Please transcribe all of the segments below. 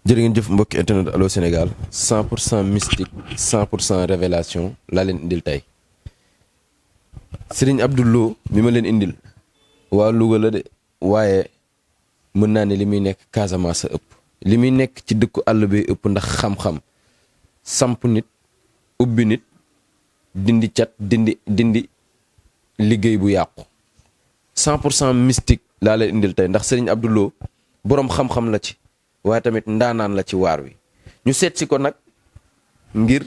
jërë ngeen jëf mbokki internet Allô Sénégal 100% mystique 100% révélation laa leen indil tey Serigne Abdou Lo mi ma leen indil waa Louga la de waaye mën naa ne li muy nekk Casamance a ëpp li muy nekk ci dëkku àll bi ëpp ndax xam-xam samp nit ubbi nit dindi cat dindi liggéey bu yàqu 100% mystique laa leen indil tey ndax Serigne Abdou Lo boroom xam-xam la ci waaye tamit ndaanaan la ci waar wi ñu seet si ko nag ngir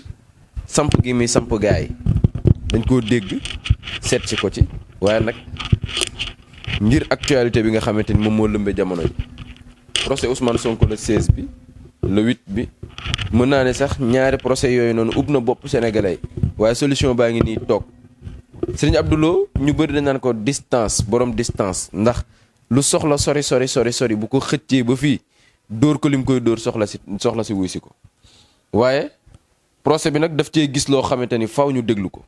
samp gi muy samp gaay yi dañ koo dégg seet si ko ci waaye nag ngir actualité bi nga xamante ni moom moo lëmbe jamono ji procès Ousmane Sonko le 16 bi le 8 bi mën naa ne sax ñaari procès yooyu noonu ub na bopp sénégalais waaye solution baa ngi nii toog Serigne Abdou Lo ñu bëri dañ naan ko distance borom distance ndax lu soxla sori bu ko xëccee ba fii dóor ko lim koy dóor soxla si wuy si ko waaye procès bi nag daf cee gis loo xamante ni faw ñu déglu ko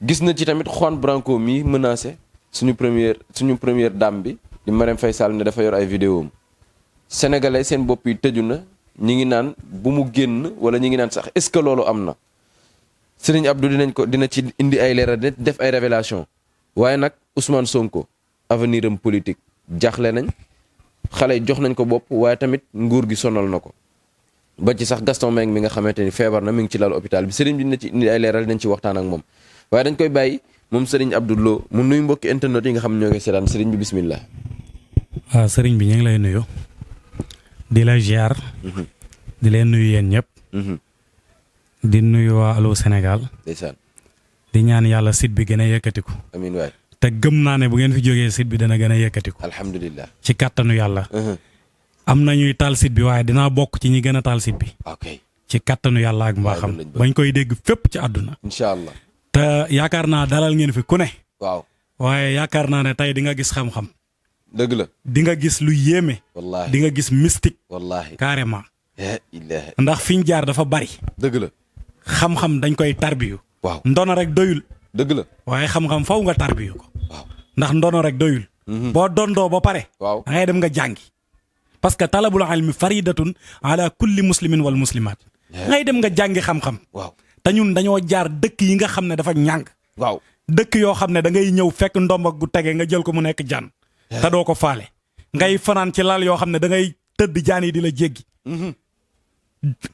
gis na ci tamit Juan Branco mi menacé suñu première dame bi di Marème Faye Sall ne dafa yor ay vidéo am sénégalais seen bopp yi tëju na ñi ngi naan bu mu génn wala ñi ngi naan sax est-ce que loolu am na Serigne Abdou dina ci indi ay leeral def ay révélation waaye nag Ousmane Sonko avenir am politique jaaxle nañ xale yi jox nañ ko bopp waaye tamit nguur gi sonal na ko ba ci sax Gaston Mbengue mi nga xamante ni feebar na mi ngi ci lal hôpital bi Serigne bi dina ci indi ay leeral dañ ci waxtaan ak moom waaye dañ koy bàyyi moom Serigne Abdou Lo mu nuyu mbokki internet yi nga xam ne ñoo ngi seetaan Serigne bi bismillah. waaw Serigne bi ñu ngi lay nuyu di la ziar. di leen nuyu yéen ñëpp. di nuyu waa Allô Sénégal. ndeysaan. di ñaan yàlla site bi gën a yëkkatiku. amiin waay. te gëm naa ne bu ngeen fi jógee site bi dana gën a yëkkatiku. alhamdulilah. ci kàttanu yàlla. am na ñuy taal site bi waaye dinaa bokk ci ñi gën a taal site bi. ok ci kàttanu yàlla ak mbaaxam bañ koy dégg fépp ci àdduna. incha allah. te yaakaar naa dalal ngeen fi ku ne. waaw. waaye yaakaar naa ne tey di nga gis xam-xam. dëgg la. di nga gis lu yéeme. wallaahi di nga gis mystique. wallaahi carrément. ilaahi. ndax fiñ jaar dafa bari. dëgg la. xam-xam dañ koy tarbiyu. waaw ndono rek doyul. dëgg la. waaye xam-xam faw nga tarbiyu ko. waaw. ndax ndono rek doyul. boo dondoo ba pare. waaw da ngay dem nga jàngi. parce que talabul ilmi faridatun ala kulli muslimin wal muslimat. ngay dem nga jàngi xam-xam. waaw te ñun dañoo jaar dëkk yi nga xam ne dafa ñàng. waaw dëkk yoo xam ne da ngay ñëw fekk ndomba gu tege nga jël ko mu nekk jaan. te doo ko faale. ngay fanaan ci lal yoo xam ne da ngay tëdd jaan yi di la jéggi.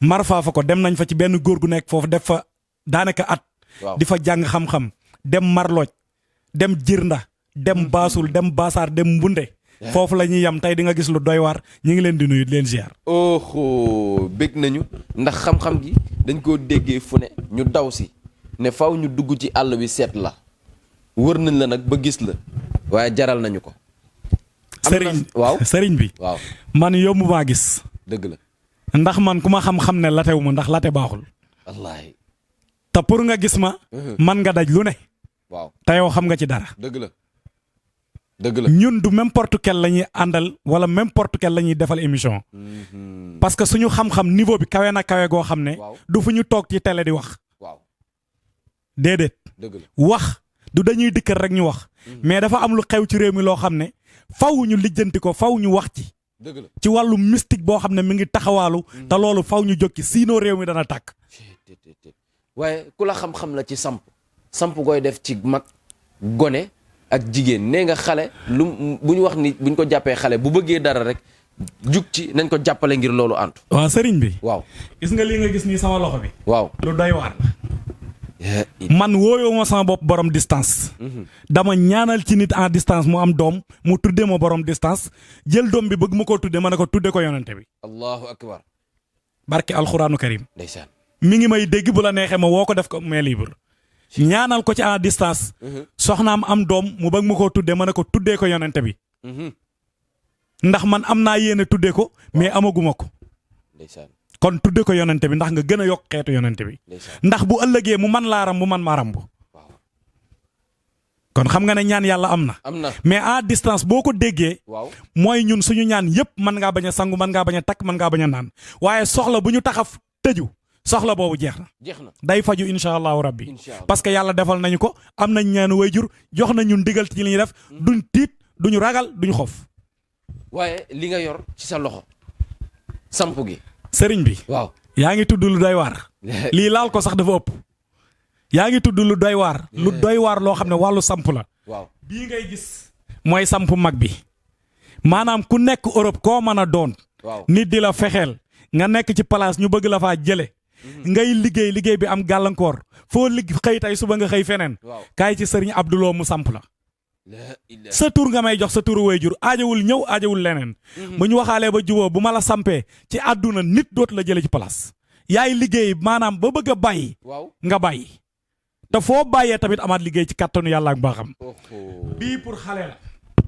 marfaa fa ko dem nañ fa ci benn góor gu nekk foofu def fa daanaka at. waaw di fa jàng xam-xam dem marlooj dem jirnda dem baasul dem baasaar dem mbunde foofu la ñuy yam tey di nga gis lu doy waar ñu ngi leen di nuyu di leen ziar. oh bég nañu ndax xam-xam gi dañ koo déggee fu ne ñu daw si ne faw ñu dugg ci àll bi seet la wër nañ la nag ba gis la waaye jaral nañu ko. sëriñ waaw sëriñ bi. waaw man yomb maa gis. dëgg la. ndax man ku ma xam-xam ne latew ma ndax late baaxul. wallaahi. te pour nga gis ma. man nga daj lu ne. waaw te yow xam nga ci dara. dëgg la. dëgg la ñun du n'importe quel la ñuy àndal wala n'importe quel la ñuy defal émission. parce que suñu xam-xam niveau bi kawe na kawe goo xam ne. waaw du fu ñu toog ci télé di wax. waaw déedéet. dëgg la. wax du dañuy dikkal rek ñu wax. mais dafa am lu xew ci réew mi loo xam ne faw ñu lijjanti ko faw ñu wax ci. dëgg la. ci wàllu mystique boo xam ne mi ngi taxawaalu. te loolu faw ñu jóg ci sinon réew mi dana tàkk. waaye ku la xam-xam la ci samp koy def ci mag gone ak jigéen nee nga xale lu bu ñu wax ni bu ñu ko jàppee xale bu bëggee dara rek jug ci nañ ko jàppale ngir loolu antu. waaw sëriñ bi. waaw gis nga lii nga gis nii sama loxo bi. waaw lu doy waar la. man wooyoo ma sama bopp borom distance. dama ñaanal ci nit en distance mu am doom mu tuddee ma borom distance jël doom bi bëgg ma koo tuddee ma ne ko tuddee ko yonente bi. allahu akbar. barke alxuraanu karim. ndeysaan. mi ngi may dégg bu la neexee ma woo ko def ko mais libre. ñaanal ko ci en distance. soxnaam am doom mu bëgg ma koo tuddee ma ne ko tuddee ko yonente bi. ndax man am naa yéene tuddee ko mais amaguma ko. ndeysaan. kon tuddee ko yonente bi ndax nga gën a yokk xeetu yonente bi. ndax bu ëllëgee mu man laa ram bu man maa rambu. kon xam nga ne ñaan yàlla am na. am na mais en distance boo ko déggee. waaw mooy ñun suñu ñaan yépp mën ngaa bañ a sangu mën ngaa bañ a takk mën ngaa bañ a naan waaye soxla bu ñu taxaf tëju soxla boobu jeex na. jeex na day faju incha allahu rabbi. incha allah parce que yàlla defal nañu ko am nañ ñaanu wayjur jox nañu ndigal ci li ñuy def duñ tiit duñu ragal duñu xof. waaye li nga yor ci sa loxo samp gi. sëriñ bi. waaw yaa ngi tudd lu doy waar. lii laal ko sax dafa ëpp. yaa ngi tudd lu doy waar. lu doy waar loo xam ne wàllu samp la. waaw bii ngay gis. mooy samp mag bi. maanaam ku nekk Europe koo mën a doon. waaw nit di la fexeel. nga nekk ci place ñu bëgg la faa jële. ngay liggéey bi am gàllankoor. foo xëy tey suba nga xëy feneen. kaay ci sëriñ Abdouloo mu samp la. sa tur nga may jox sa turu waajur aajawul ñëw aajawul leneen. bu ñu waxaalee ba juboo bu ma la sampee ci àdduna nit dootu la jële ci place. yaay liggéey maanaam ba bëgg a bàyyi. nga bàyyi. te foo bàyyee tamit amaat liggéey ci kàttanu yàlla ak mbaaxam. bii pour xale la.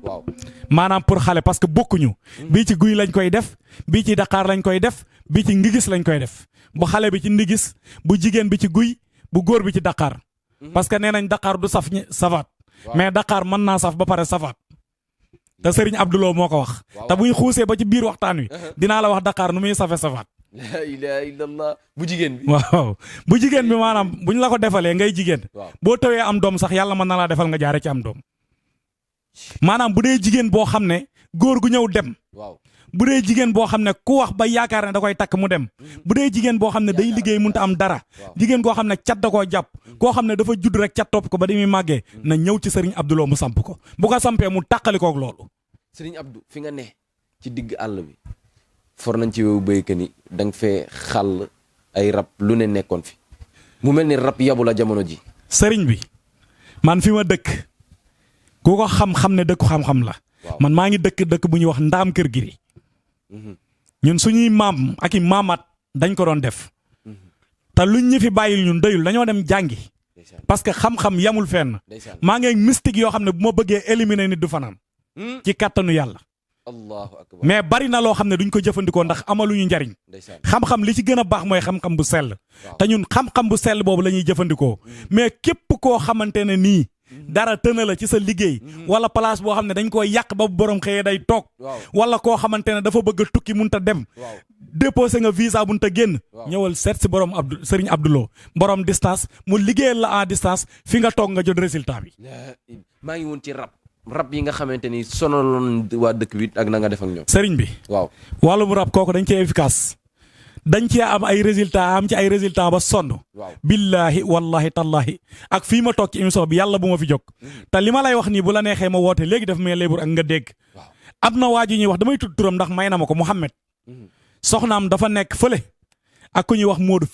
waaw maanaam pour xale parce que bokkuñu. bii ci guy lañ koy def. bii ci daqaar lañ koy def. bii ci ngigis lañ koy def. bu xale bi ci ndigis. bu jigéen bi ci guy. bu góor bi ci daqaar. parce que nee nañ daqaar du saf safaat. mais daqaar mën naa saf ba pare safaat. te Serigne Abdouloo moo ko wax. te buñ xuusee ba ci biir waxtaan wi. dinaa la wax daqaar nu muy safe safaat. la ilaha illallah bu jigéen bi. waaw bu jigéen bi maanaam buñ la ko defalee ngay jigéen. boo tawee am doom sax yàlla mën na laa defal nga jaare ci am doom. maanaam bu dee jigéen boo xam ne góor gu ñëw dem. bu dee jigéen boo xam ne ku wax ba yaakaar ne da koy takk mu dem. bu dee jigéen boo xam ne day liggéey mënut a am dara. jigéen koo xam ne cat da koo jàpp. koo xam ne dafa judd rek cat topp ko ba di muy màggee. na ñëw ci Serigne Abdouloo mu samp ko bu ko sampee mu tàqali koog loolu. Serigne Abdou fi nga ne ci digg àll bi. for nañ ci wewu béykat ni da nga fee xàll ay rab lu ne nekkoon fi. mu mel ni rab yabu la jamono ji. Serigne bi man fi ma dëkk ku ko xam-xam ne dëkku xam-xam la. man maa ngi dëkk bu ñuy wax ndaam kër giri. ñun suñuy maam ak i maamaat dañ ko doon def. te luñ ñu fi bàyyil ñun doyul dañoo dem jàngi. parce que xam-xam yamul fenn. maa ngi mystique yoo xam ne bu ma bëggee éliminer nit du fanaan. ci kàttanu yàlla. allahu akbar mais bari na loo xam ne duñ ko jëfandikoo ndax amaluñu njariñ. xam-xam li ci gën a baax mooy xam-xam bu sell. te ñun xam-xam bu sell boobu la ñuy jëfandikoo. mais képp koo xamante ne nii. dara tëna la ci sa liggéey. wala place boo xam ne dañ koy yàq ba borom xëyee day toog. wala koo xamante ne dafa bëgg a tukki mun ta dem. déposé nga visa mun ta génn. ñëwal seet si borom Serigne Abdouloo borom distance mu liggéeyal la en distance fi nga toog nga jot résultat bi. maa ngi woon ci rab yi nga xamante ni sonaloon waa dëkk bi ak na nga def ak ñoom. Serigne bi. waaw wàllum rab kooku dañ cee efficace. dañ cee am ay résultats am ci ay résultats ba sonn. billaahi wallahi tallahi ak fii ma toog ci émission bi yàlla bu ma fi jóg. te li ma lay wax nii bu la neexee ma woote léegi daf may léebur ak nga dégg. am na waa ji ñuy wax damay tudd turam ndax may na ma ko Mouhamed. soxnaam dafa nekk fële. ak ku ñuy wax Modou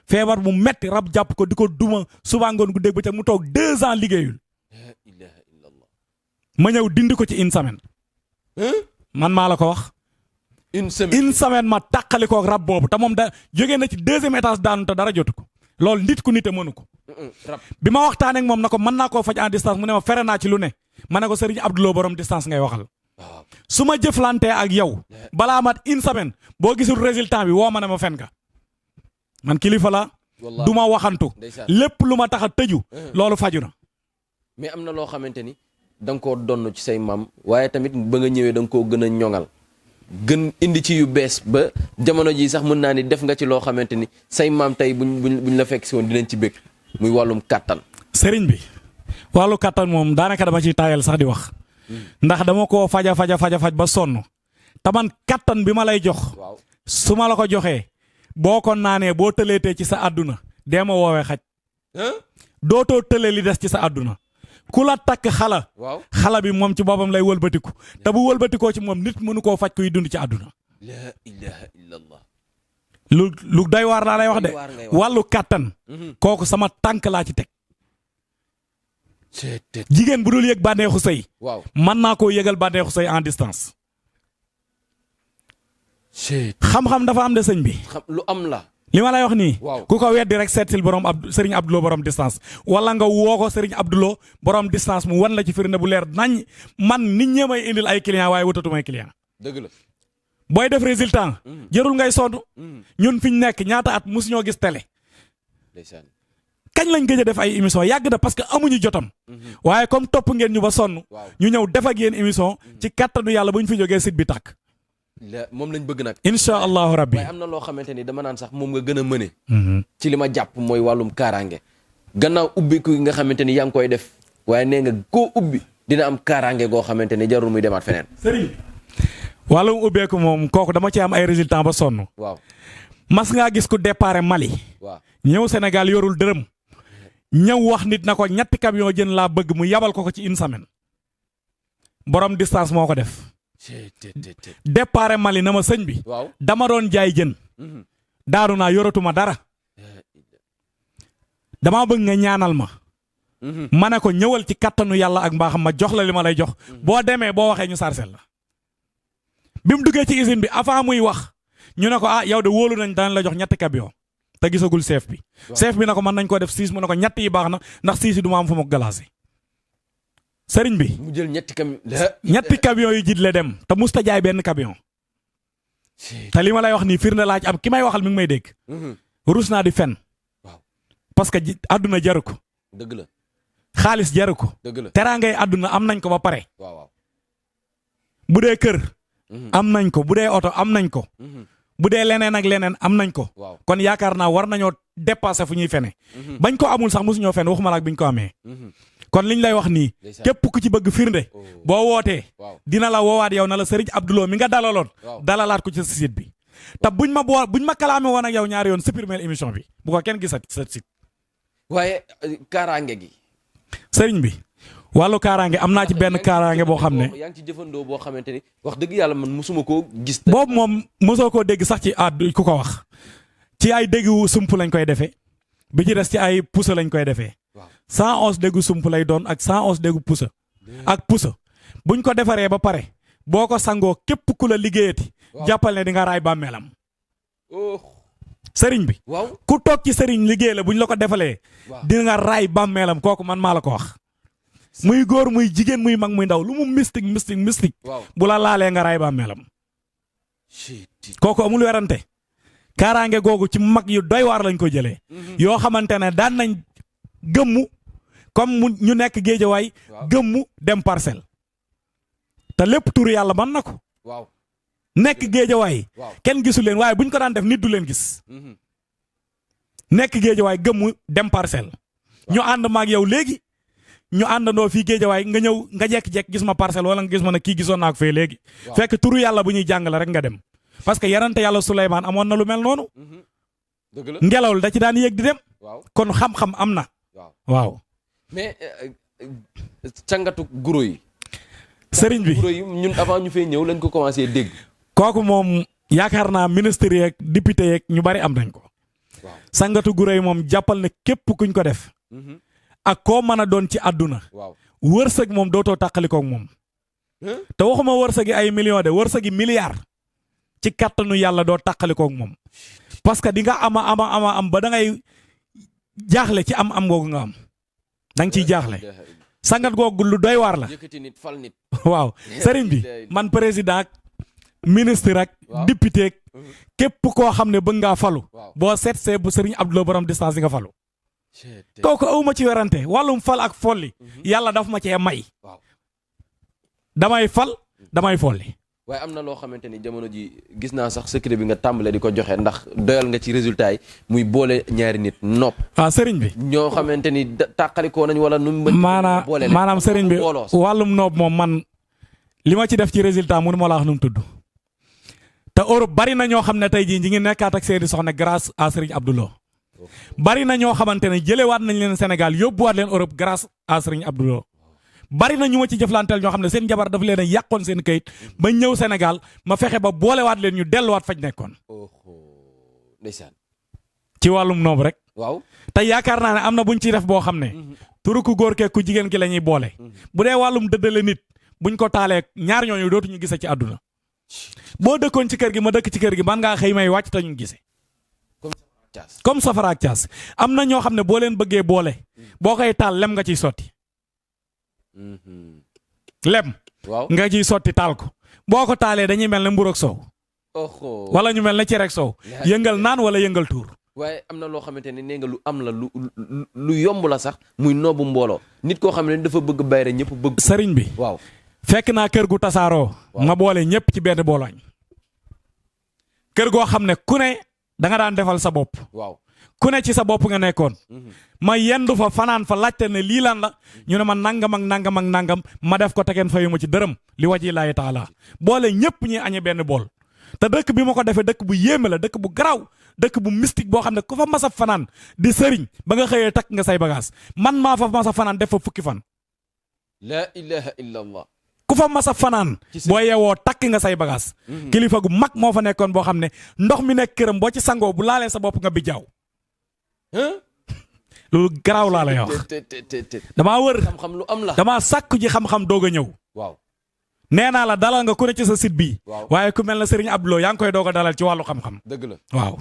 feebar bu metti rab jàpp ko di ko duma suba ngoon gu dégg ba ca mu toog 2 ans liggéeyul. ma ñëw dindi ko ci une semaine. man maa la ko wax. une semaine ma tàqali koog rab boobu te moom da jógee na ci 2e étage daanu te dara jotu ko. loolu nit ku nite mënu ko. bi ma waxtaanee ak moom na ko mën naa koo faj en distance mu ne ma fere naa ci lu ne. ma ne ko Serigne Abdouloo borom distance ngay waxal. su ma jëflantee ak yow. balaa mat une semaine boo gisul résultat bi woo ma ne ma fen ka man kilifa la. du ma waxantu. lépp lu ma tax a tëju. loolu faju na. mais am na loo xamante ni da nga koo donn ci say maam waaye tamit ba nga ñëwee da nga koo gën a ñoŋal. gën indi ci yu bees ba jamono ji sax mën naa ni def nga ci loo xamante ni say maam tey buñ la fekk si woon dinañ ci bëgg muy wàllum kàttan. Sëriñ bi wàllu kàttan moom daanaka dama ciy taayal sax di wax. ndax dama koo faj ba sonn. te man kàttan bi ma lay jox. su ma la ko joxee. boo ko naanee boo tëleetee ci sa àdduna. dee ma woowee xaj. dootoo tëlee li des ci sa àdduna. ku la takk xala bi moom ci boppam lay wëlbatiku te bu wëlbatikoo ci moom nit mënu koo faj kuy dund ci àdduna. la ilaha illallah. lu doy waar laa lay wax de wàllu kàttan. kooku sama tànk laa ci teg. jigéen bu dul yëg bànneexu sëy. mën naa koo yëgal bànneexu sëy en distance. xam-xam dafa am de sëñ bi. lu am la. li ma lay wax nii. ku ko weddi rek seetil borom Serigne Abdouloo borom distance. wala nga woo ko Serigne Abdouloo borom distance mu wan la ci firnde bu leer nañ man nit ñee may indil ay client waaye wutatu may client. dëgg la. booy def résultat. jërul ngay sonn. ñun fi ñu nekk ñaata at mosu ñoo gis télé. kañ lañ gëj a def ay émission yàgg na parce que amuñu jotam. waaye comme topp ngeen ñu ba sonn. ñu ñëw def ak yéen émission ci kattanu yàlla bu ñu fi jógee site bi tàkk. moom lañ bëgg nag. incha allahu rabbi. waaye am na loo xamante ni dama naan sax moom nga gën a mëne. ci li ma jàpp mooy wàllum kaaraange. gannaaw ubbiku nga xamante ni yaa ngi koy def. waaye nee nga koo ubbi dina am kaaraange goo xamante ni jarul muy demaat feneen. sëriñ wàllum ubbeeku moom kooku dama ci am ay résultats ba sonn. waaw mas ngaa gis ku départ Mali. waaw ñëw Sénégal yorul dërëm. ñëw wax nit na ko ñetti camion jën laa bëgg mu yabal ko ci une semaine. borom distance moo ko def. départ Mali na ma sëñ bi. waaw dama doon jaay jën. daaru naa yoratuma dara. dama bëgg nga ñaanal ma. ma ne ko ñëwal ci kattanu yàlla ak mbaaxam ma jox la li ma lay jox. boo demee boo waxee ñu sarsel la. bi mu duggee ci usine bi avant muy wax ñu ne ko yow de wóolu nañ daan la jox ñetti camion te gisagul chef bi. chef bi na ko mën nañ ko def 6 mu ne ko ñett yi baax na ndax 6 yi du ma am fu ma galaase. sëriñ bi mu jël ñetti camion yu jiitle dem te musta jaay benn camion. te li ma lay wax nii firnde laa ci am ki may waxal mi ngi may dégg. rus naa di fen. parce que àdduna jaru ko. dëgg la. xaalis jaru ko. dëgg la teraangay àdduna am nañ ko ba pare. waaw bu dee kër. am nañ ko bu dee oto am nañ ko. bu dee leneen ak leneen am nañ ko. kon yaakaar naa war nañoo dépasser fu ñuy fene. bañ ko amul sax mosuñoo fen waxuma la ak biñ ko amee. kon liñ lay wax nii. képp ku ci bëgg firnde. boo wootee. dina la woowaat yow na la Serigne Abdou Lo mi nga dalaloon. dalalaat ko ci sa site bi. te buñ ma kalaame woon ak yow ñaari yoon supprimer émission bi bu ko kenn gisat sa site. waaye kaaraange gi. Serigne bi. wàllu kaaraange am naa ci benn kaaraange boo xam ne. yaa ngi ci jëfandoo boo xamante ni wax dëgg yàlla man mosuma koo gis. boobu moom mosoo koo dégg sax ci ku ko wax. ci ay déggu sump lañ koy defee. bi ci des ci ay pusa lañ koy defee. 111 déggu sump lay doon ak 111 déggu pusa. ak pusa buñ ko defaree ba pare boo ko sangoo képp ku la liggéeyati. jàppal ne di nga raay bàmmeelam. sëriñ bi. ku toog ci sëriñ liggéey la buñ la ko defalee. di nga raay bàmmeelam kooku man maa la ko wax. muy góor muy jigéen muy mag muy ndaw lu mu mystique. bu la laalee nga raay bàmmeelam. kooku amul werante. kaaraange googu ci mag yu doy waar lañ ko jëlee. yoo xamante ne daan nañ gëmmu comme ñu nekk géejawaay. gëmmu dem parcelle. te lépp turu yàlla mën na ko. nekk géejawaay. kenn gisu leen waaye buñ ko daan def nit du leen gis. nekk géejawaay gëmmu dem parcelle. ñu ànd maag yow léegi. ñu àndandoo fii géejawaay nga ñëw nga jekk-jekk gis ma parcelle wala nga gis ma ne kii gisoon naa ko fee léegi. fekk turu yàlla bu ñuy jàng la rek nga dem. parce que yarante yàlla Souleymane amoon na lu mel noonu. ngelaw da ci daan yéeg di dem. kon xam-xam am na. waaw. mais cangatu guro yi. sëriñ bi guro yi ñun avant ñu fee ñëw lañ ko commencé dégg. kooku moom yaakaar naa ministre yeeg député yeeg ñu bari am nañ ko. sangatu guro yi moom jàppal ne képp kuñ ko def. ak koo mën a doon ci àdduna. wërsëg moom dootoo tàqalikoog moom. te waxuma wërsëgi ay millions de wërsëgi milliards. ci kattanu yàlla doo tàqalikoog moom. parce que di nga am ba da ngay jaaxle ci am googu nga am. da nga ciy jaaxle. sangat googu lu doy waar la. waaw sëriñ bi man président ak ministre ak député ak képp koo xam ne bëgg ngaa falu. boo seetsee bu sëriñ Abdou Lo borom distance yi nga falu. kooku awuma ci werante wàllum fal ak folli yàlla daf ma cee may. damay fal damay folli. waaye am na loo xamante ni jamono ji gis naa sax secret bi nga tàmbale di ko joxe ndax doyal nga ci résultat yi muy boole ñaari nit nopp. sëriñ bi. ñoo xamante ni tàqalikoo nañ wala nu mu. maanaam sëriñ bi wàllum noob moom man li ma ci def ci résultat mënu ma la wax nu mu tudd. te Europe bari na ñoo xam ne tey jii ñi ngi nekkaat ak seeni soxna grâce à sëriñ Abdou Lo. bari na ñoo xamante ne jëlewaat nañ leen Sénégal yóbbuwaat leen Europe grâce à sëriñ Abdou Lo. bari na ñu ma ci jëflanteel ñoo xam ne seen jabar daf leen a yàqoon seen kayit ba ñëw Sénégal ma fexe ba boolewaat leen ñu delluwaat faj nekkoon. ci wàllum noob rek. te yaakaar naa ne am na buñ ciy def boo xam ne. turu ku góor kee ku jigéen ki la ñuy boole. bu dee wàllum dëddale nit buñ ko taalee ñaar ñooñu dootuñu gise ci àdduna. boo dëkkoon ci kër gi ma dëkk ci kër gi man ngaa xëy may wàcc te ñu gise. comme safara ak caas am na ñoo xam ne boo leen bëggee boole. boo koy taal lem nga ciy sotti. lem. nga ciy sotti taal ko boo ko taalee dañuy mel ne mburu ak soow. wala ñu mel ne cere ak soow. yëngal naan wala yëngal tuur. waaye am na loo xamante ne nee nga lu am la lu yomb la sax muy noobu mbooloo nit koo xam ne dafa bëgg bayre ñëpp bëgg. sëriñ bi. fekk naa kër gu tasaaroo. ma boole ñëpp ci benn boolooñ. kër goo xam ne ku ne da nga daan defal sa bopp. ku ne ci sa bopp nga nekkoon ma yendu fa fanaan fa laajte ne lii lan la ñu ne ma nangam ak nangam ak nangam ma def ko tegeen fayu ma ci dërëm li waji laahi taala boole ñëpp ñuy añe benn bool te dëkk bi ma ko defee dëkk bu yéeme la dëkk bu garaaw dëkk bu mystique boo xam ne ku fa mas a fanaan di sëriñ ba nga xëyee takk nga say bagage man maa fa mas a fanaan def fa fukki fan. la ilaha illa allah. ku fa mas a fanaan boo yeewoo takk nga say bagage kilifa gu mag moo fa nekkoon boo xam ne ndox mi nekk këram boo ci sangoo bu laalee sa bopp nga bijjaaw loolu garaaw laa lay wax damaa wër xam-xam lu am la. damaa sàkku ji xam-xam doog a ñëw. waaw. nee naa la dalal nga ku ne ci sa site bii. waaw waaye ku mel na Serigne Abdou Lo yaa ngi koy doog a dalal ci wàllu xam-xam. dëgg la waaw.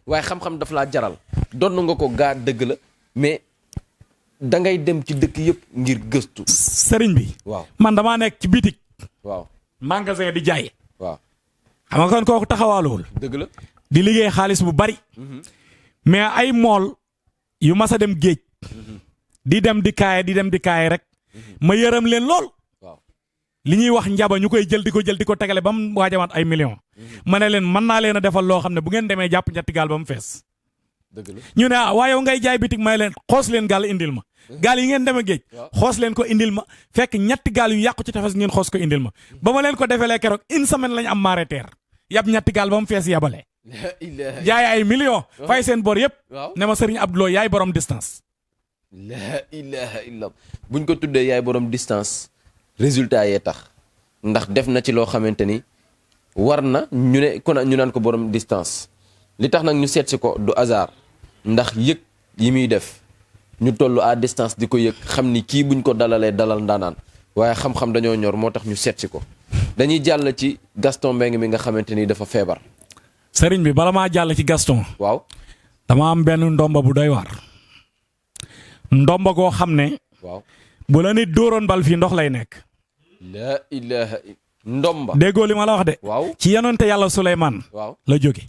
waaye xam-xam daf laa jaral. donn nga ko gaa dëgg la mais da ngay dem ci dëkk yëpp ngir gëstu. Serigne bi. waaw man damaa nekk ci bitik. waaw magasin di jaay. waaw. xam nga kon kooku taxawaaluwul. dëgg la. di liggéey xaalis bu bari. mais ay mool yu mas a dem géej. di dem di kaaye rek. ma yërëm leen lool. li ñuy wax njaba ñu koy jël di ko tegale ba mu waajamaat ay millions. ma ne leen mën naa leen a defal loo xam ne bu ngeen demee jàpp ñetti gaal ba mu fees. dëgg la ñu ne waaye yow ngay jaay bitik may leen xoos leen gaal indil ma. gaal yi ngeen demee géej. xoos leen ko indil ma fekk ñetti gaal yu yàqu ci tefes ngeen xoos ko indil ma. ba ma leen ko defelee keroog une semaine lañ am marée terre yab ñetti gaal ba mu fees yabale. jaay ay millions. fay seen bor yëpp. ne ma Serigne Abdou Lo yaay borom distance. la ilaha illa buñ ko tuddee yaay borom distance. résultat yee tax ndax def na ci loo xamante ni war na ñu ne kon ñu naan ko borom distance li tax nag ñu seet si ko du hasard ndax yëg yi muy def ñu toll à distance di ko yëg xam ni kii buñ ko dalalee dalal ndaanaan waaye xam-xam dañoo ñor moo tax ñu seet si ko dañuy jàll ci Gaston Mbengue mi nga xamante ni dafa feebar. Sëriñ bi bala maa jàll ci Gaston. waaw dama am benn ndomba bu doy waar. ndomba goo xam ne. waaw bu la nit dóoroon bal fii ndox lay nekk. la ilaha ndomba. déggoo li ma la wax de. waaw ci yonante yàlla Souleymane. waaw la jóge.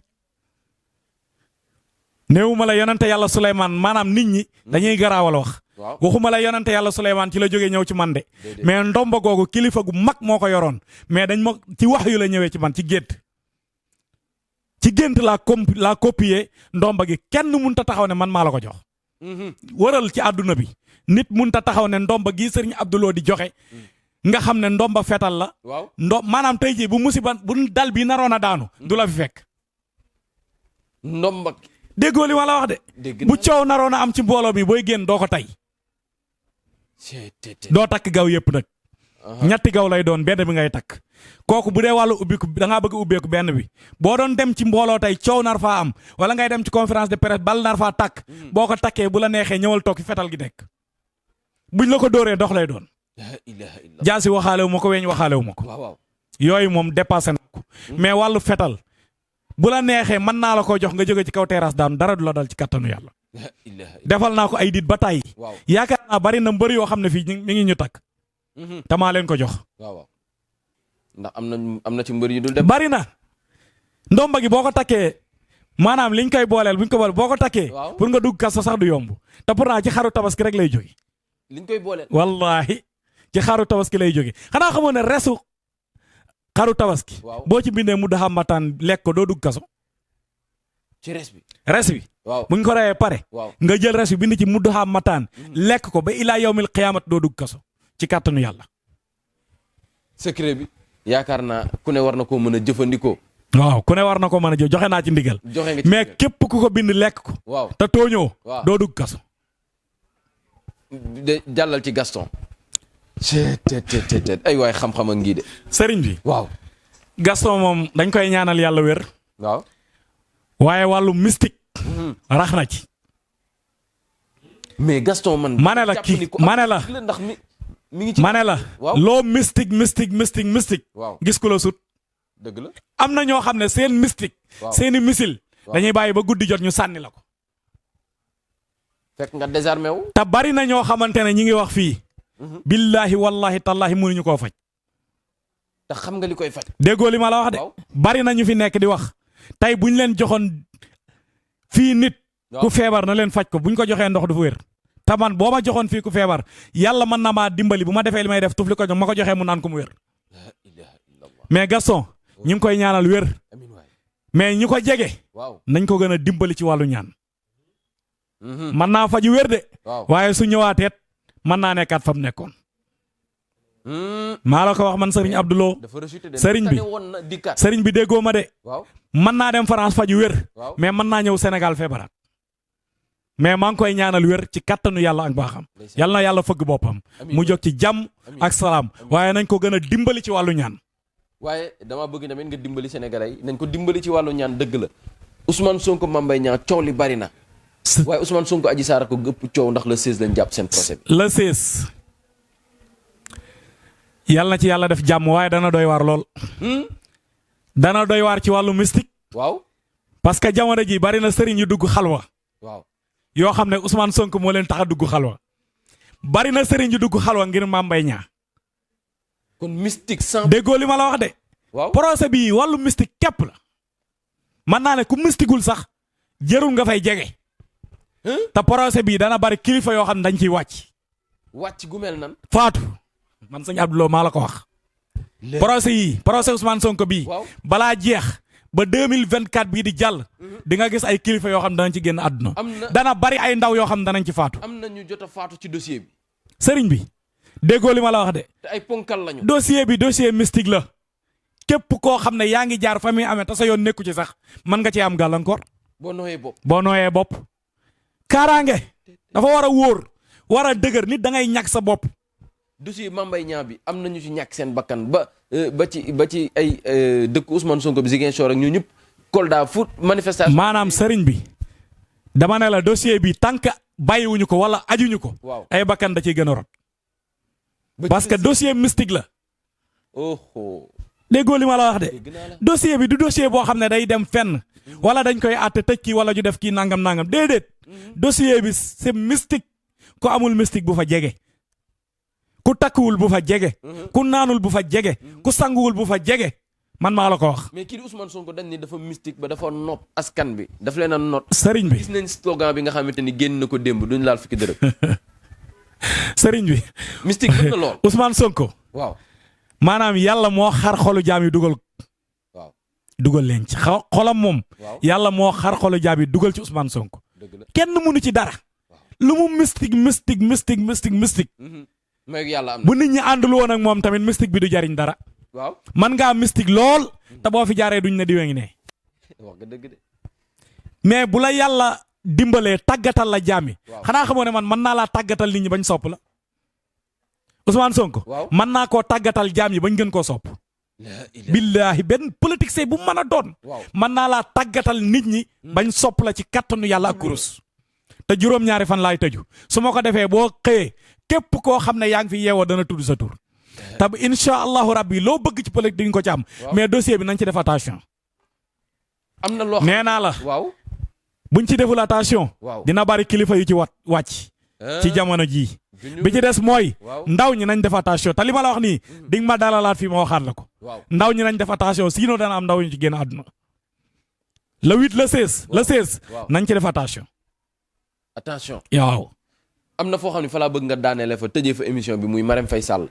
néewuma la yonante yàlla Souleymane maanaam nit ñi. dañuy garaawal wax. waaw waxuma la yonante yàlla Souleymane ci la jógee ñëw ci man de. mais ndomba googu kilifa gu mag moo ko yoroon mais dañ ma ci wax yu la ñëwee ci man ci gént. ci gént laa copier ndomba gi kenn mënut a taxaw ne man maa la ko jox. wëral ci àdduna bi nit mënut a taxaw ne ndomba gii Serigne Abdou Lo di joxe. nga xam ne ndomba fetal la. waaw maanaam tey jii bu musiba bu dal bi naroon a daanu. du la fi fekk. ndomba. déggoo li ma la wax de. bu coow naroon a am ci mbooloo mi booy génn doo ko tey. doo takk gaw yëpp nag. ñetti gaw lay doon benn bi ngay takk. kooku bu dee wàllu ubbiku da ngaa bëgg a ubbeeku benn bi boo doon dem ci mbooloo tey coow nar faa am wala ngay dem ci conférence de presse bal nar faa takk. boo ko takkee bu la neexee ñëwal toog fi fetal gi nekk. buñ la ko dóoree dox lay doon. jaasi waxaale wu ma ko weñ waxaale wu ma ko. yooyu moom dépassé na ko. mais wàllu fetal bu la neexee mën naa la ko jox nga jóge ci kaw terrasse daanu dara du la dal ci kattanu yàlla. defal naa ko ay dit ba tàyyi. yaakaar naa bari na mbër yoo xam ne fii mi ngi ñu takk. tamaa leen ko jox. ndax am na ci mbër yi dul dem. bari na ndomba gi boo ko takkee maanaam liñ koy booleel buñ ko boole boo ko takkee. pour nga dugg kaso sax du yomb. te pourtant ci xaru tabaski rek lay jóge. liñ koy booleel. wallaahi ci xaru tabaski lay jóge xanaa xamoon ne resu xaru tabaski. boo ci bindee mu daxa mataan lekk ko doo dugg kaso. ci res bi. res bi. buñ ko reyee pare. nga jël res bi bind ci mu daxa mataan. lekk ko ba ilaa yawmil qiyaamat doo dugg kaso ci kàttanu yàlla. secret bi. yaakaar naa ku ne war na koo mën a jëfandikoo. waaw ku ne war na ko mën a joxe naa ci ndigal. mais képp ku ko bind lekk ko. te tooñoo. doo dugg kaso. de jàllal ci Gaston. ay waay xam-xam a ngi de. sëriñ bi. waaw. Gaston moom dañ koy ñaanal yàlla wér. waaw. waaye wàllu mystique. rax na ci. mais Gaston man. ma ne la kii ma ne la. ndax mi ngi ci. ma ne la. loo mystique. waaw gis ku la sut. dëgg la. am na ñoo xam ne seen mystique. seeni missile. dañuy bàyyi ba guddi jot ñu sànni la ko. fekk nga désarmé wu. te bari na ñoo xamante ne ñi ngi wax fii. billaahi wallaahi tallaahi mënuñu koo faj. te xam nga li koy faj. déggoo li ma la wax de. bari na ñu fi nekk di wax. tey bu ñu leen joxoon fii nit. ku feebar na leen faj ko bu ñu ko joxee ndox du fa wér. te man boo ma joxoon fii ku feebar yàlla mën na maa dimbali bu ma defee li may def tufli ko jox ma ko joxee mu naan ko mu wér. mais Gaston ñu ngi koy ñaanal wér. mais ñu ko jege. nañ ko gën a dimbali ci wàllu ñaan. mën naa faju wér de. waaye su ñëwaateet mën naa nekkaat fa mu nekkoon. maa la ko wax man Serigne Abdou Lo. Serigne bi déggoo ma de. mën naa dem France faju wér. mais mën naa ñëw Sénégal feebaraat. mais maa ngi koy ñaanal wér ci kattanu yàlla ak baaxam. yal na yàlla fëgg boppam. mu jóg ci jàmm ak salaam. waaye nañ ko gën a dimbali ci wàllu ñaan. waaye dama bëgg tamit nga dimbali Sénégalais yi nañ ko dimbali ci wàllu ñaan dëgg la Ousmane Sonko Mame Mbaye Niang coow li bari na. waaye Ousmane Sonko Adji Sarr ko gëpp coow ndax le 16 lañ jàpp seen procès bi. le 16. yàlla na ci yàlla def jàmm waaye dana doy waar lool. dana doy waar ci wàllu mystique. waaw. parce que jamono ji bari na sëriñ yu dugg xalwa. waaw. yoo xam ne Ousmane Sonko moo leen tax a dugg xalwa. bari na sëriñ yu dugg xalwa ngir Mame Mbaye Niang. kon mystique sans. déggoo li ma la wax de. waaw procès bii wàllu mystique képp la. mën naa ne ku mystigul sax jërul nga fay jege. te procès bii dana bari kilifa yoo xam ne dañ ciy wàcc. wàcc gu mel nan. faatu man sëñ Abdou Lo maa la ko wax. procès Ousmane Sonko bii. balaa jeex ba 2024 bii di jàll. di nga gis ay kilifa yoo xam ne danañ ci génn àdduna. dana bari ay ndaw yoo xam ne danañ ci faatu. am na ñu jot a faatu ci dossier bi. sëriñ bi déggoo li ma la wax de. te ay ponkal lañu. dossier mystique la. képp koo xam ne yaa ngi jaar fa muy amee te sa yoon nekku ci sax mën nga cee am gàllankoor. boo nooyee bopp. kaaraange dafa war a wóor war a dëgër nit da ngay ñàkk sa bopp. dossier Mame Mbaye Niang bi am na ñu ci ñàkk seen bakkan ba ci ay dëkk Ousmane Sonko bi Ziguinchor ak ñu ñëpp Kolda fu manifestation. maanaam sëriñ bi dama ne la dossier bi tant que bàyyiwuñu ko wala ajuñu ko. ay bakkan da ciy gën a rot. parce que dossier mystique la. déggoo li ma la wax de. dossier bi du dossier boo xam ne day dem fenn. wala dañ koy àtte tëj kii wala ju def kii nangam déedéet. dossier bi c'est mystique. ku amul mystique bu fa jege. ku takkuwul bu fa jege. ku naanul bu fa jege. ku sanguwul bu fa jege. man maa la ko wax. mais kii di Ousmane Sonko dañ ni dafa mystique ba dafa nopp askan bi. daf leen a not. sëriñ bi gis nañ slogan bi nga xamante ni génn na ko démb duñ laal fukki dërëm. sëriñ bi. mystique mën na lool. Ousmane Sonko. waaw. maanaam yàlla moo xar xolu jaam yi dugal. waaw dugal leen ci xolam moom. yàlla moo xar xolu jaam yi dugal ci Ousmane Sonko. kenn mënu ci dara. lu mu mystique. mais yàlla am na. bu nit ñi àndul woon ak moom tamit mystique bi du jariñ dara. waaw man ngaa mystique lool. te boo fi jaaree duñ ne diwee ngi ne. wax nga dëgg de. mais bu la yàlla dimbalee tàggatal la jaam yi. xanaa xamoo ne man mën naa laa tàggatal nit ñi bañ sopp la. Ousmane Sonko. mën naa koo tàggatal jaam yi bañ gën koo sopp. billaahi benn politique say bu mën a doon. mën naa laa tàggatal nit ñi. bañ sopp la ci kattanu yàlla ak kurus. te juróom-ñaari fan laay tëju su ma ko defee boo xëyee képp koo xam ne yaa ngi fi yeewoo dana tudd sa tur. te incha allahu rabbi loo bëgg ci politique di nga ko ci am. mais dossier bi nañ ci def attention. am na loo nee naa la. waaw buñ ci deful attention. dina bari kilifa yu ci wàcc. ci jamono jii. bi ci des mooy. ndaw ñi nañ def attention te li ma la wax nii. di nga ma dalalaat fii ma waxaat la ko. ndaw ñi nañ def attention sinon dana am ndaw ñu ci génn àdduna. le 8 le 16. le 16 nañ ci def attention. attention waaw. am na foo xam ne fa laa bëgg nga daaneele fa tëjee fa émission bi muy Marème Faye Sall.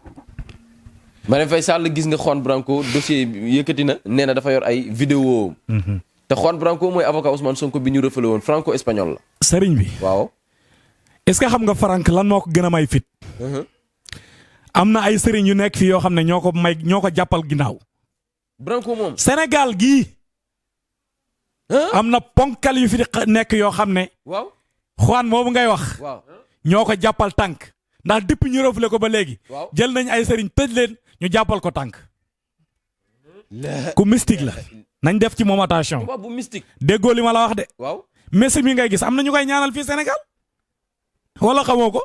Marème Faye Sall gis nga Juan Branco dossier bi yëkkati na nee na dafa yor ay vidéo. te Juan Branco mooy avocat Ousmane Sonko bi ñu rëfale woon franco espagnol la. sëriñ bi waaw. est-ce que xam nga Franck lan moo ko gën a may fit. am na ay sëriñ yu nekk fii yoo xam ne ñoo ko jàppal ginnaaw. Branco moom. Sénégal gii. am na ponkal yu fi nekk yoo xam ne. waaw. Juan moomu ngay wax. waaw. ñoo ko jàppal tànk. ndax depuis ñu rëfale ko ba léegi. jël nañ ay sëriñ tëj leen ñu jàppal ko tànk. ku mystique la. nañ def ci moom attention. bu mystique. déggoo li ma la wax de. waaw. Messi mi ngay gis am na ñu koy ñaanal fii Sénégal. wala xamoo ko.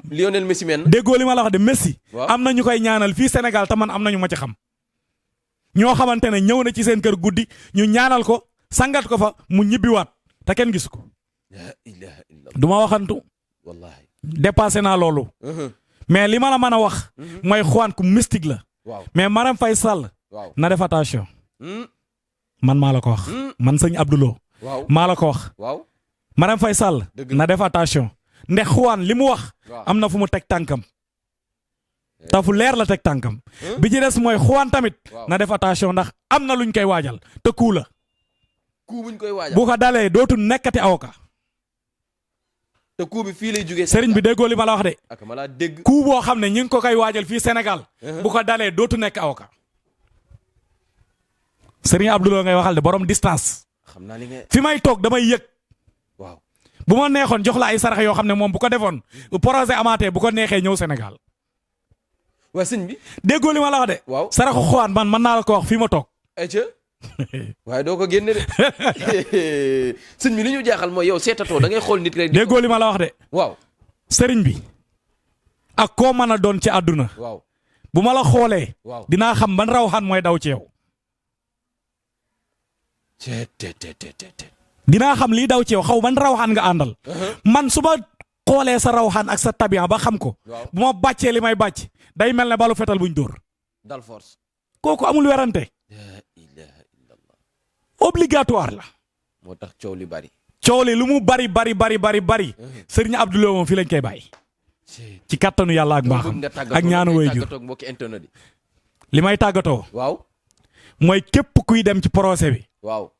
Lionel Messi men. déggoo li ma la wax de Messi. am na ñu koy ñaanal fii Sénégal te man am na ñu ma ci xam. ñoo xamante ne ñëw na ci seen kër guddi ñu ñaanal ko sangat ko fa mu ñibbiwaat te kenn gis ko. du ma waxantu. wallaahi. dépassé naa loolu. mais li ma la mën a wax. mooy Juan ku mystique la. mais Marème Faye Sall. na def attention. man maa la ko wax. man sëñ Abdou Lo. maa la ko wax. Marème Faye Sall. na def attention. ndax Juan li mu wax. am na fu mu teg tànkam. te fu leer la teg tànkam. bi ci des mooy Juan tamit. na def attention ndax am na luñ koy waajal te kuu la. kuu buñ koy waajal bu ko dalee dootul nekkati avocat. te coup bi fii lay jugee. sëriñ bi déggoo li ma la wax de. ak ma laa dégg. coup boo xam ne ñu ngi ko koy waajal fii Sénégal. bu ko dalee dootu nekk avocat. sëriñ Abdoulaye ngay waxal de borom distance. xam naa li nga. fi may toog damay yëg. waaw bu ma neexoon jox la ay sarax yoo xam ne moom bu ko defoon projet amaatee bu ko neexee ñëw Sénégal. waa sëñ bi. déggoo li ma la wax de. waaw saraxu xawaan man mën naa la ko wax fii ma toog. ayca waaye doo ko génne de sëñ bi li ñu jaaxal mooy yow seetatoo da ngay xool nit rek. déggoo li ma la wax de. waaw sëriñ bi. ak koo mën a doon ci àdduna. waaw bu ma la xoolee. waaw dinaa xam ban rawxaan mooy daw ci yow. dinaa xam lii daw ci yow xaw ban rawxaan nga àndal. man su ma xoolee sa rawxaan ak sa tabian ba xam ko. bu ma bàccee li may bàcc day mel ne balu fetal buñ dóor. dal force. kooku amul werante. la ilaha illallah. obligatoire la. moo tax coow li bari. coow li lu mu bari. sëriñ Abdoulaye moom fii lañ koy bàyyi. ci kattanu yàlla ak mbaaxam ak ñaanu waajur li may tàggatoo. waaw. mooy képp kuy dem ci procès bi. waaw.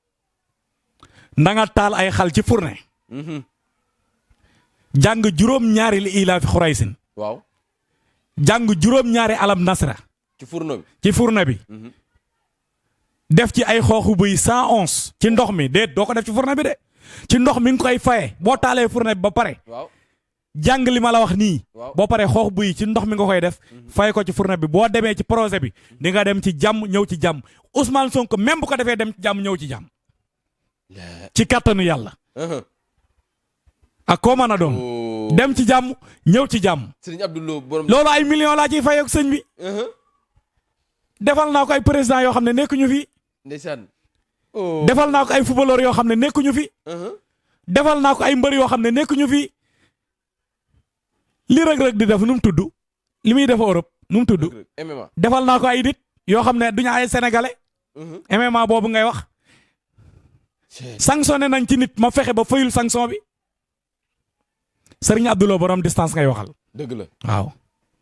na nga taal ay xal ci fourne. jàng juróom-ñaari li ilaa fi xuraysin. waaw. jàng juróom-ñaari alam nasra. ci fourneau bi. ci fourne bi. def ci ay xooxu buy 111. ci ndox mi déet doo ko def ci fourne bi de. ci ndox mi nga koy faye boo taalee fourne bi ba pare. waaw. jàng li ma la wax nii. waaw boo paree xoox buy ci ndox mi nga koy def. fay ko ci fourne bi boo demee ci projet bi. di nga dem ci jàmm ñëw ci jàmm Ousmane Sonko même bu ko defee dem ci jàmm ñëw ci jàmm. ci kattanu yàlla. ak koo mën a doon. dem ci jàmm ñëw ci jàmm. sëriñ Abdoulaye borom. loolu ay millions laa ciy fay ak sëñ bi. defal naa ko ay président yoo xam ne nekkuñu fi. ndeysaan. defal naa ko ay footballeur yoo xam ne nekkuñu fi. defal naa ko ay mbër yoo xam ne nekkuñu fi. li Reug Reug di def nu mu tudd. li muy def Europe nu mu tudd. MMA. defal naa ko ay nit yoo xam ne duñu ay sénégalais. MMA boobu ngay wax. sanctionné nañ ci nit ma fexe ba fayul sanction bi. Sëriñ Abdoulaye borom distance ngay waxal. dëgg la waaw.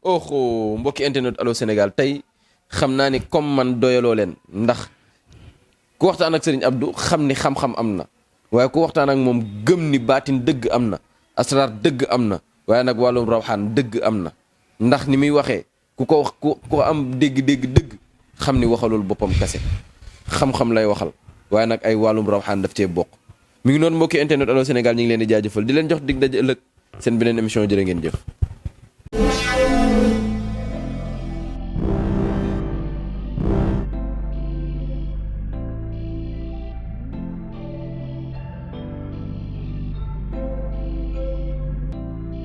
oh mbokki internet Allô Sénégal tey xam naa ni comme man doyaloo leen ndax ku waxtaan ak Sëriñ Abdou xam ni xam-xam am na waaye ku waxtaan ak moom gëm ni baatin dëgg am na asraar dëgg am na waaye nag wàllum rawxaan dëgg am na ndax ni muy waxee ku ko wax ku am dégg-dégg dëgg xam ni waxalul boppam kase xam-xam lay waxal waaye nag ay wàllum rawxaan daf cee bokk mi ngi noonu mbokki internet Allô Sénégal ñu ngi leen di jaajëfal di leen jox dig daje ëllëg seen beneen émission jërë ngeen jëf